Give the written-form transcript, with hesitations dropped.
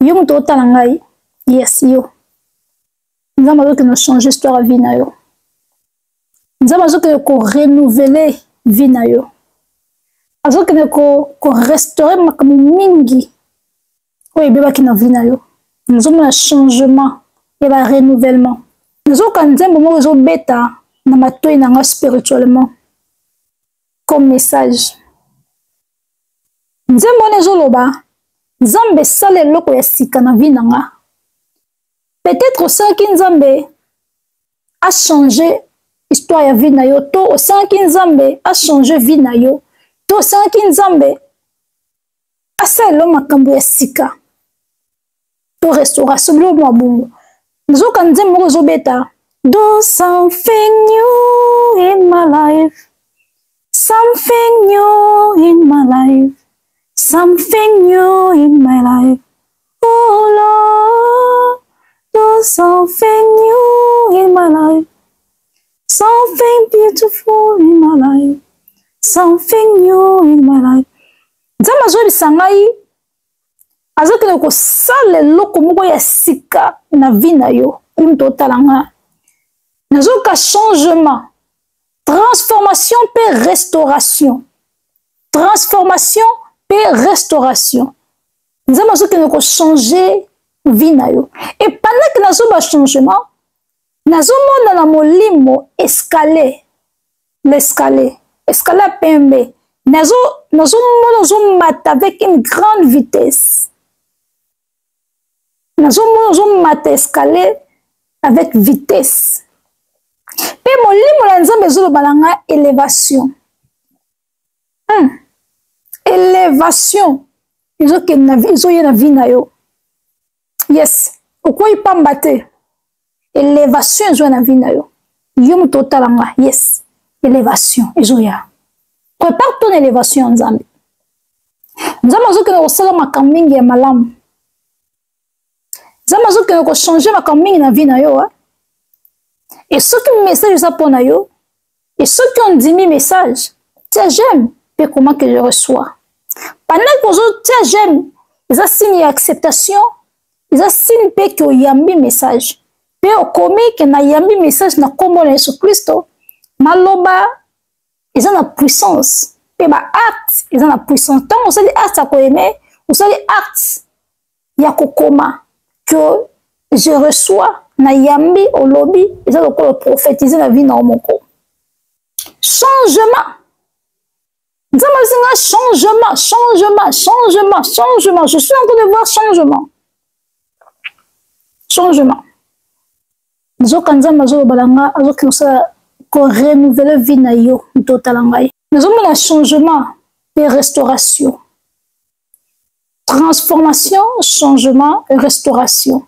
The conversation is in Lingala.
Yo moto otala ngai, yes yo. Nzambe azokende changer histoire ya vie na yo. Nzambe azokende ko renouveler vie na yo. Azokende ko ko restaurer makambo mingi oyo ebebaki na vie na yo. Nazomona changement ya ba renouvellement. Nazoyoka nzembo moko ezobeta na matoi na nga spirituellement comme message. Nzembo wana ezoloba Nzambe sala eloko ya sika na vie na nga. Peut-être osalaki Nzambe a changer histoire ya vie na yo to osalaki Nzambe a changer vie na yo to osalaki Nzambe asalela makambo ya sika to restauration biloko mwa bongo. Nzoka nzembo moko ezobeta do something new in my life, something new in my life, something new in my life, oh Lord, do something new in my life, something beautiful in my life, something new in my life. Nzambe azoyebisa ngai azokende kosala eloko moko ya sika na vie na yo. Oyo moto otala nga, nazoyoka changement, transformation mpe restauration, transformation mpe restauration. Nzambe azokende kochanger vie na yo. Et pendant que nazoba changement, nazomona na molimo escalier, l'escalier, escalier ya pembe. Nazomona ozomata avec une grande vitesse. Nazomona ozomata escalier avec vitesse. Mpe molimo ya Nzambe ezoloba na nga élévation. Élévation ezokende na vie, ezoya na vie na yo. Yes, okwei pamba te. Élévation ezoya na vie na yo. Yo moto otala nga, yes, élévation ezoya. Prépare ton élévation ya Nzambe. Nzambe azokende kosala makambo mingi ya malamu. Nzambe azokende kochanger makambo mingi na vie na yo. Et soki message eza mpo na yo, et soki ondimi message, tia j'aime mpe comment que je reçois. Pendant que ozotia j'aime, eza signe ya acceptation, eza signe mpe ke oyambi message. Mpe okomi ke nayambi message na kombo na Yesu Kristo. Maloba eza na puissance, mpe ba acte eza na puissance. Ntango osali acte ya koyeme, osali acte ya kokoma que je reçois, nayambi, olobi, eza lokola prophétiser na vie na yo moko. Changement. Nzambe azinga changement, changement, changement, changement. Je suis en train de voir changement. Changement. Nzoka Nzambe azoloba na nga, azokende kosala ko renouveler vie na yo, moto otala ngai. Nazomona changement pe restauration. Transformation, changement, restauration.